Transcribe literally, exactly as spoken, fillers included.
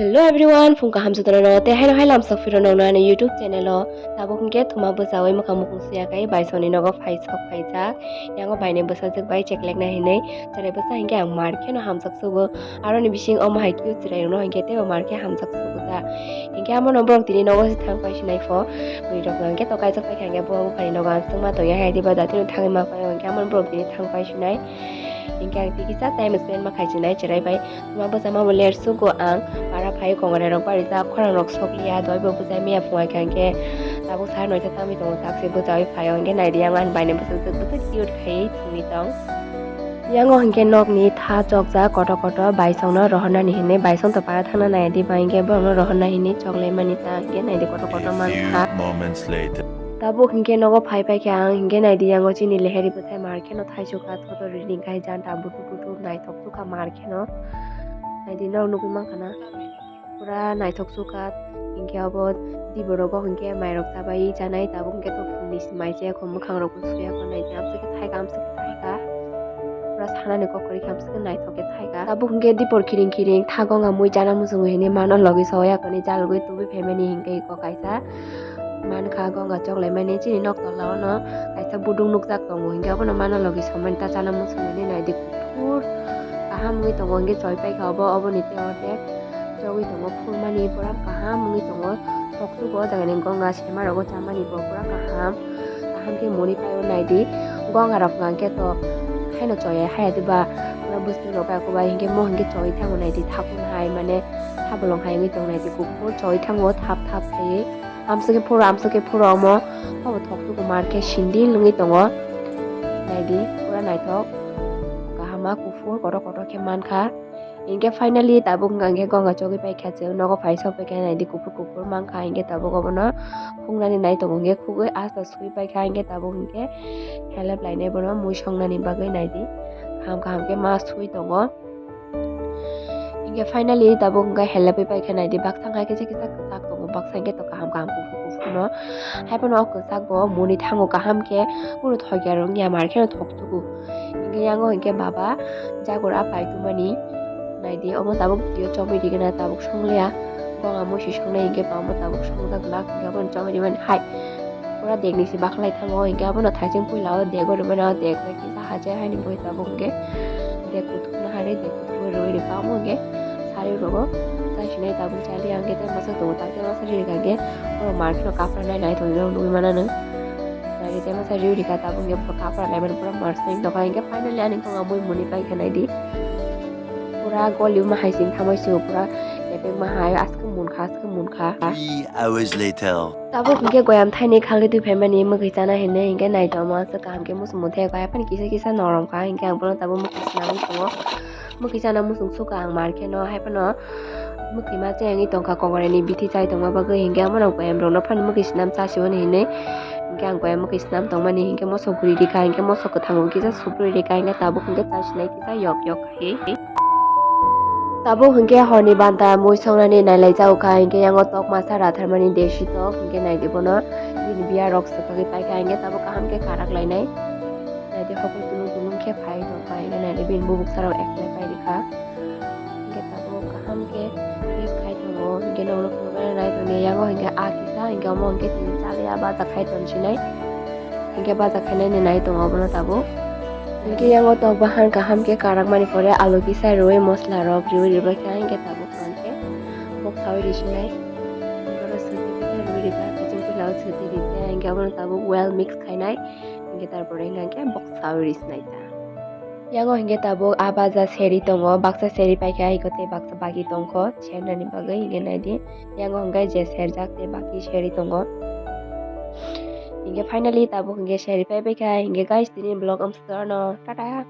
Hello everyone, phung kaham jotono no tei haino hai lamsok phiro nongno ani YouTube channel o. Tabuk hwnkhe thuma bwchawi mwkhang mukhung suya khai baisongni nogo phai sok phaijak. Yango baini bwsajwk bai cheklekna hinwi chwrai bwsa hinkhe ang mar kheno hamjak sugo. Aroni bising omo hai cute chwrairokno hinkhe teibo mar khe hamjak sugo ta. Hinkhe amono borok tini nogo se thang pai sinai pho. Bwrwirokno hinkhe to kaijak paikha hinkhe bo buphani nogo ang chwngma tongya hai diba da tini thangwi ma paio hinkhe amono borok tini thang pai sinai. Hinkhe ang tei kisa time spend ma khai sinai chwrai bai. Ma bwsa ma bo ler sugo ang para phai kongrai rok bari jak khorang rok sok liya doi bo bwsai miya phungai kha hinkhe tabuk sa noita tangwi tongo tak se bwchawi phaio hinkhe naidi ang ani baini bwsajwk bwsajwk cute khai thwngwi tong. Yango hinkhe nokni tha chokjak kotor kotor baisongno rohornani hinwi baisong to para thangna nai di ba hinkhe borokno rohorna hinwi choklaimani ta hinkhe naidi kotor kotor mankha. Tabuk hinkhe nogo phai paikha ang hinkhe naidi yango chini leheri bwthai mar kheno thaisukha thoto rini khai janta buthuk buthuk naithok sukha mar kheno. Naidi norok nugwi mankha na pura naithok sukha hinkhe abo diborogo hinkhe mairok chabai chanai tabuk hinkhe to phungni se mai chaya kho mwkhangrok bo suya kho naidi amsukhe thaika amsukhe thaika pura sanani kok kwrwi khe amsukhe naithok khe thaika tabuk hinkhe dibor khiring khiring thago wngya mui chana muchungo hinwi mano logi soya koni chalogwi tubui phaimani hinkhe iko kaisa. Mankha gonga choklaimani chini nok tola ono kaisa buduk nukjak tongo hinkhe abono mano logi somani ta chana muchungmani naidi kuphur kaham wngwi tongo hinkhe choi paikha obo oboni tei ordek chogwi tongo phulmani pura kaham wngwi tongo thoksugo o jagani gonga sema rogo chamani bo pura kaham kaham khe muni paio naidi gonga rok hwnkhe to haino choya haya diba pura bwswk rok bai hinkhe mo hinkhe choi thango naidi thapung hai mane thabolong hai wngwi tong naidi kuphur choi thango thap thap khaiwi. Amsukhe phuru, amsukhe phuru omo. Obo thok tuku mar khe sindil wngwi tongo. Naidi, pura naithok. Kahama, kuphur, kotor kotor khe mankha. Hinkhe finally tabuk wngkha hinkhe gonga chogwi paikha chwng nogo phai sok paikha naidi kuphur kuphur mankha hinkhe tabuk obono khuknani nai tongo hinkhe khugwi asta sui paikha hinkhe tabuk hinkhe helep lainai bono mui songnani bagwi naidi. Kaham kaham khe ma sui tongo. Hinkhe finally tabuk hinkhe helep pai khe naidi baksa hinkhe kisa kisa kwchak tongo baksa hinkhe to kaham kaham kuphur kuphur no. Haiphano o kwchak bo muni thango kaham khe uro thokya rok ya mar kheno thok tuku. Hinkhe yango hinkhe baba jagor a pai tongmani naidi omo tabuk twiyo chomwi rigena tabuk songliya. Gonga musi songnai hinkhe baba tabuk songjak lak hinkhe abono chomwi rimani hai. Pura degni se bakhlai thango, hinkhe abono thaising puila o dego rwmani, o deg bai kisa hajar haini bui tabuk hinkhe deg kuthukna hari, deg kuthukna rwi rwkha, omo hinkhe sari rogo chaisinai tabuk chaliya hinkhe tei masa tongo, tak tei masa riri kha hinkhe borok market o kapra nai nai tongwi rok nugwi manano. Nai tei masa riri kha tabuk hinkhe borok kapra laimani pura marsing tongkha, hinkhe finally ani khonga mui muni paikha naidi. Pura goli ma hai sing thamai se pura lepek ma hai aske munkha, aske munkha. Three hours later. Tabuk hinkhe goyam thaini khalwi twi phaimani mwkhwi chana hinwi hinkhe naitoma se kaham khe muchung muthai kha, haphano kisa kisa norom kha, hinkhe ang bono tabuk mwkhwi swnamwi tongo. Mwkhwi chana muchung sukha ang mar kheno, haphano mwkhwi ma chayangwi tongkha, kongoreni bithi chai tongma bagwi, hinkhe abono goyam rokno phano mwkhwi swnam chasiwani hinwi, hinkhe ang goyam mwkhwi swnam tongmani, hinkhe mosok guri rikha, hinkhe mosok kwthango kisa subrwi rikha, hinkhe tabuk hinkhe chasinai kisa yok yok. Tabuk hinkhe horni banta mui songnani nailaijak kha, hinkhe yango tok masa ratharmani desi tok, hinkhe naidi bono bini biya rok swkagwi paikha, hinkhe tabuk kaham khe karak lainai. Naidi hokol tulung tulung khe phai tongkha, hinkhe naidi bini bubuksa rok eklai pai rikha. Hinkhe tabuk kaham khe kiss khai tongo, hinkhe nokno phunuknai nai tongni yango hinkhe a kisa, hinkhe omo hinkhe tini chaliya baja khai tonsinai. Hinkhe baja khainani nai tongo abono tabuk. Hinkhe yango tok bahan kaham khe karakmani pore alu kisa rwi mosla rok rwi rwbaikha hinkhe tabuk mankhe boksawi risinai. Oro swtwi kisa rwi rwkha kaching pila o swtwi rikhe hinkhe abono tabuk well mix khainai hinkhe tarpore hinkhe boksawi risinai ta. Yango hinkhe tabuk a baja seri tongo, baksa seri paikha iko tei baksa bagi tongkho sernani bagwi hinkhe naidi. Yango hinkhe je serjak tei baki seri tongo. Hinkhe finally tabuk hinkhe seri paibaikha hinkhe guys tini vlog amswk no tata.